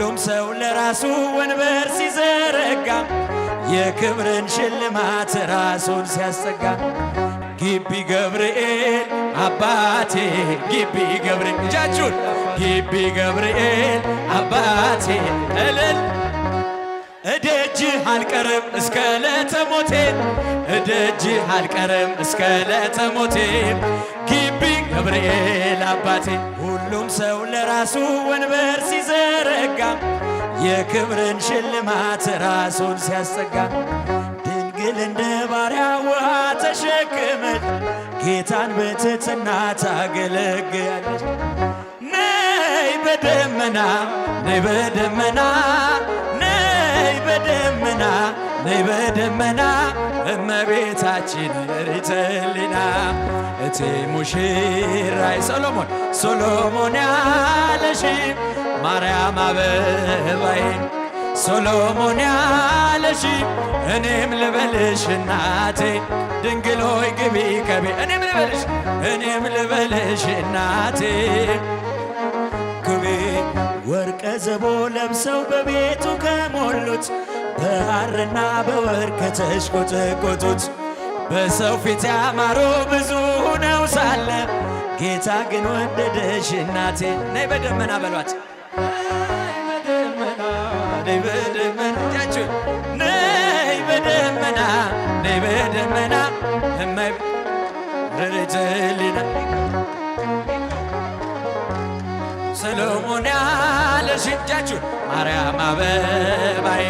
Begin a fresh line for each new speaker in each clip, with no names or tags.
ሁሉም ሰው ለራሱ ወንበር ሲዘረጋ፣ የክብርን ሽልማት ራሱን ሲያስጠጋ፣ ግቢ ገብርኤል አባቴ፣ ግቢ ገብርኤል፣ እጃችሁን፣ ግቢ ገብርኤል አባቴ፣ እልል። እደጅህ አልቀርም እስከ ዕለተ ሞቴ፣ እደጅህ አልቀርም እስከ ዕለተ ሞቴ፣ ግቢ ገብርኤል አባቴ። ሁሉም ሰው ለራሱ ወንበር ሲዘረጋ፣ የክብርን ሽልማት ራሱን ሲያስጠጋ፣ ድንግል እንደ ባሪያ ውሃ ተሸክመች ጌታን በትሕትና ታገለግያለች። ነይ በደመና፣ ነይ በደመና፣ ነይ በደመና፣ ነይ በደመና፣ እመቤታችን ርትልና እቲ ሙሽራይ ሶሎሞን፣ ሶሎሞን ያለሽ ማርያም አበባዬ፣ ሶሎሞን ያለሽ እኔም ልበልሽ እናቴ፣ ድንግል ሆይ ግቢ ከቤ፣ እኔም ልበልሽ፣ እኔም ልበልሽ እናቴ ግቢ። ወርቀ ዘቦ ለብሰው በቤቱ ከሞሉት፣ በሐርና በወርቅ ከተሽቆጠቆጡት፣ በሰው ፊት ያማሩ ብዙ ሆነው ሳለ ጌታ ግን ወደደሽ እናቴ። ነይ በደመና በሏት። ነይ በደመና፣ እጃችሁን፣ ነይ በደመና፣ ነይ በደመና፣ እመይ ርትልና ሰሎሞን ያለሽ፣ እጃችሁን፣ ማርያም አበባዬ፣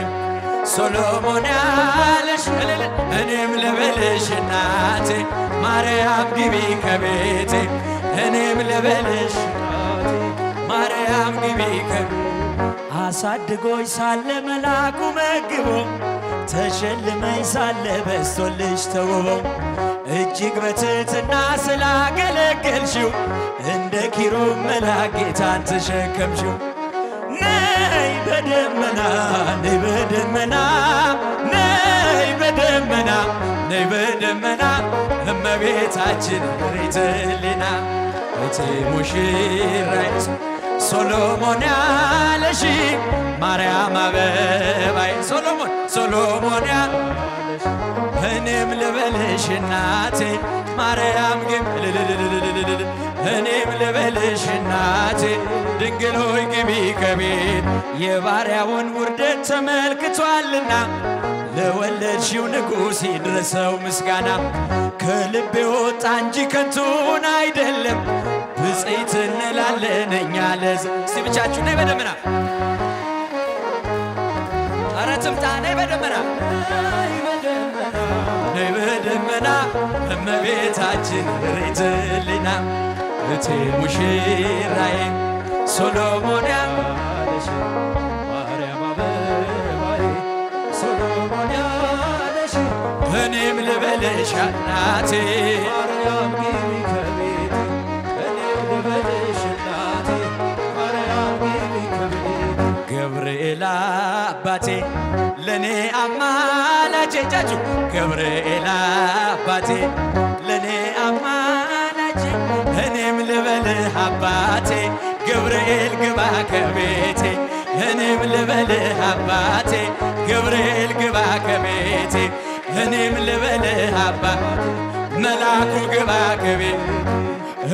ሶሎሞን ያለሽ እልል፣ እኔም ልበልሽ እናቴ፣ ማርያም ግቢ ከቤቴ፣ እኔም ልበልሽ ማርያም ግቢ ከቤቴ። አሳድጎኝ ሳለ መላኩ መግቦ፣ ተሸልመኝ ሳለ በስቶልሽ ተውቦ፣ እጅግ በትሕትና ስላገለገልሽው እንደ ኪሩብ መልአክ ጌታን ተሸከምሽው። ነይ በደመና፣ ነይ በደመና፣ ነይ በደመና፣ ነይ በደመና፣ እመቤታችን ርትልና እቲ ሙሽራይ ሶሎሞን ያለሽ ማርያም አበባይ፣ ሶሎሞን፣ ሶሎሞን ያለሽ እኔም ልበልሽ እናቴ፣ ማርያም ግቢ፣ እኔም ልበልሽ እናቴ፣ ድንግል ሆይ ግቢ ከቤት። የባሪያውን ውርደት ተመልክቷልና ለወለድሽው ንጉሥ ይድረሰው ምስጋና። ከልቤ ወጣ እንጂ ከንቱን አይደለም፣ ብፅዕት እንላለን እኛ ለዝ። እስቲ ብቻችሁ ነይ በደመና፣ ኧረ ትምጣ፣ ነይ በደመና፣ ነይ በደመና፣ እመቤታችን ርትልና እቲ ሙሽራዬ ሶሎሞን
ያለሽ ማርያም አበባዬ፣ ሶሎሞን ያለሽ
እኔም ልበልሽ እናቴ፣
ማርያም ግቢ ከቤቴ፣ እኔም ልበልሽ እናቴ፣ ማርያም ግቢ ከቤቴ።
ገብርኤል አባቴ ለኔ አማላጄ፣ እጃችሁ፣ ገብርኤል አባቴ ለኔ አማላጄ፣ እኔም ልበልህ አባቴ፣ ገብርኤል ግባ ከቤቴ፣ እኔም ልበልህ አባቴ፣ ገብርኤል ግባ ከቤቴ፣ እኔም ልበልህ አባቴ፣ መላኩ ግባ ከቤቴ፣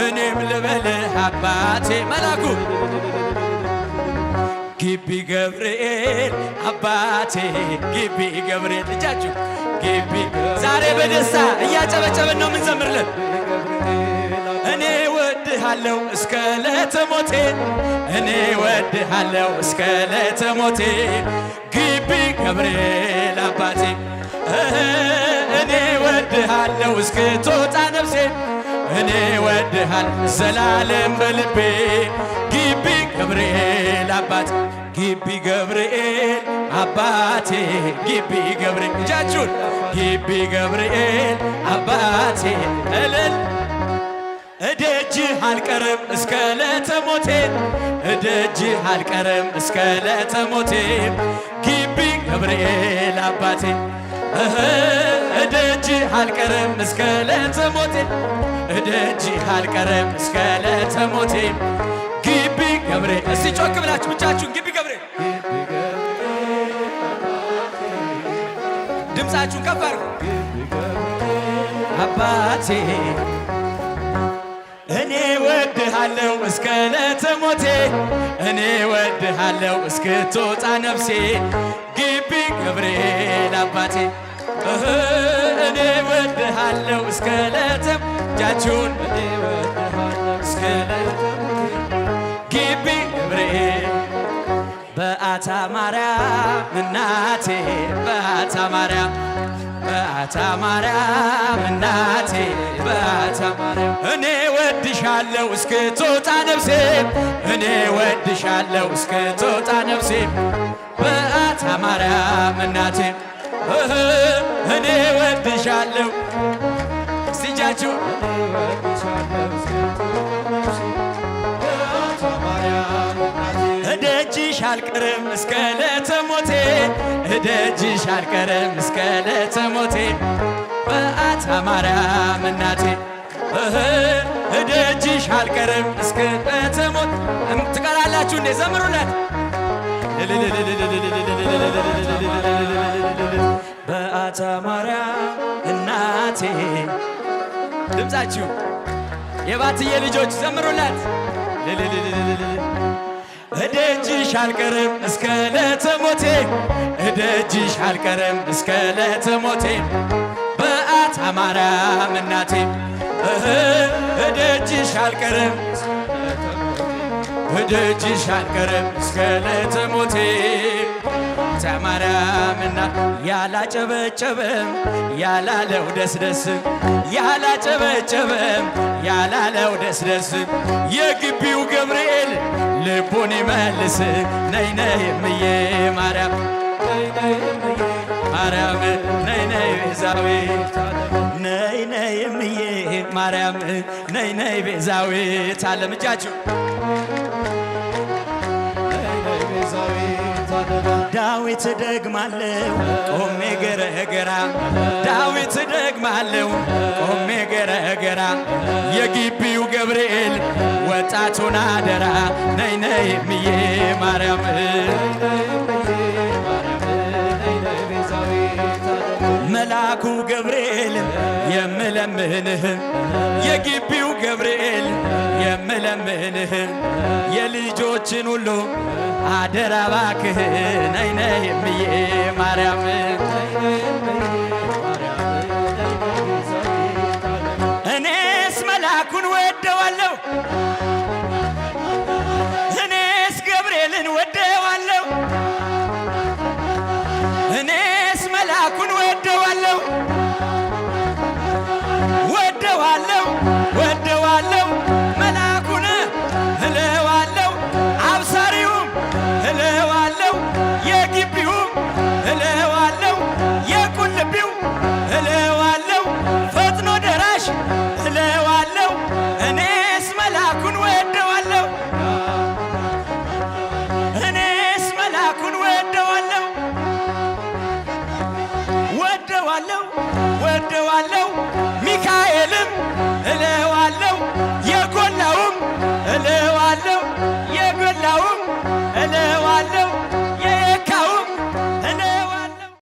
እኔም ልበልህ አባቴ፣ መላኩ። ግቢ ገብርኤል አባቴ፣ ግቢ ገብርኤል፣ እጃችሁ፣ ግቢ። ዛሬ በደስታ እያጨበጨበን ነው የምንዘምርለን። እኔ ወድሃለሁ እስከ ዕለተ ሞቴ፣ እኔ ወድሃለሁ እስከ ዕለተ ሞቴ፣ ግቢ ገብርኤል አባቴ። እኔ ወድሃለሁ እስክትወጣ ነፍሴ፣ እኔ ወድሃል ዘላለም በልቤ፣ ግቢ ገብርኤል አባቴ፣ ግቢ ገብርኤል አባቴ፣ ግቢ ገብርኤል፣ እጃችሁን፣ ግቢ ገብርኤል አባቴ፣ እልል። እደጅህ አልቀርም እስከ ዕለተ ሞቴ፣ እደጅህ አልቀርም እስከ ዕለተ ሞቴ፣ ግቢ ገብርኤል አባቴ። እደጅህ አልቀርም እስከ ዕለተ ሞቴ፣ እደጅህ አልቀርም እስከ ዕለተ ሞቴ፣ ግቢ ገብርኤል። እስቲ ጮክ ብላችሁ ብቻችሁን ግቢ ገብርኤል።
ግቢ ገብርኤል አባቴ፣
ድምፃችሁን ከፍ አድርጉ።
ግቢ ገብርኤል
አባቴ እኔ ወድሃለሁ እስከ ዕለተ ሞቴ፣ እኔ ወድሃለሁ እስክትወጣ ነፍሴ፣ ግቢ ገብርኤል አባቴ እህ እኔ ወድሃለሁ እስከ ዕለተ እጃችሁን
እኔ ወድሃለሁ
እስከ ዕለተ ሞቴ ግቢ ገብርኤል። በአታ ማርያም እናቴ፣ በአታ ማርያም፣ በአታ ማርያም እናቴ፣ በአታ ማርያም እኔ ወድሻለሁ እስክትወጣ ነፍሴ፣ እኔ ወድሻለሁ እስክትወጣ ነፍሴ፣ በአታ ማርያም እናቴ እህ እኔ ወድሻለሁ። እስቲ እጃችሁ
እኔ ወድሻለሁ እስክትወጣ ነፍሴ፣ በአታ ማርያም እናቴ።
እደጅሽ አልቀርም እስከ ዕለተ ሞቴ፣ እደጅሽ አልቀርም እስከ ዕለተ ሞቴ፣ በአታ ማርያም እናቴ እህ እደጅሽ አልቀርም እስከ ዕለተ ሞት። ትቀራላችሁ እንዴ? ዘምሩላት። በአታ ማርያም እናቴ። ድምፃችሁ የባትዬ ልጆች ዘምሩላት። እደጅሽ አልቀርም እስከ ዕለተ ሞቴ፣ እደጅሽ አልቀርም እስከ ዕለተ ሞቴ፣ በአታ ማርያም እናቴ እህ እደጅሽ አልቀርም፣ እደጅሽ አልቀርም እስከ ዕለተ ሞቴ ተማርያምና። ያላጨበጨበም ያላለው ደስ ደስ፣ ያላጨበጨበም ያላለው ደስ ደስ፣ የግቢው ገብርኤል ልቡን ይመልስ። ነይ ነይ እምዬ ማርያም፣
ነይ ነይ እምዬ
ማርያም፣ ነይ ነይ ቤዛዊት፣ ነይ ነይ እምዬ ማርያም፣ ነይ ነይ ቤዛዊት ዓለም። እጃችሁ
ነይ ነይ ቤዛዊት ዓለም።
ዳዊት ደግማለሁ ቆሜ ገረገራ፣ ዳዊት ደግማለሁ ቆሜ ገረገራ፣ የግቢው ገብርኤል ወጣቱን አደራ። ነይ ነይ እምዬ ማርያም
ነይ ነይ እምዬ ማርያም፣ ነይ ነይ ቤዛዊት ዓለም።
መልአኩ ገብርኤል የምለምንህ፣ የግቢው ገብርኤል የምለምንህ፣ የልጆችን ሁሉ አደራ ባክህ። ነይ ነይ እምዬ ማርያም
ነይ ነይ እምዬ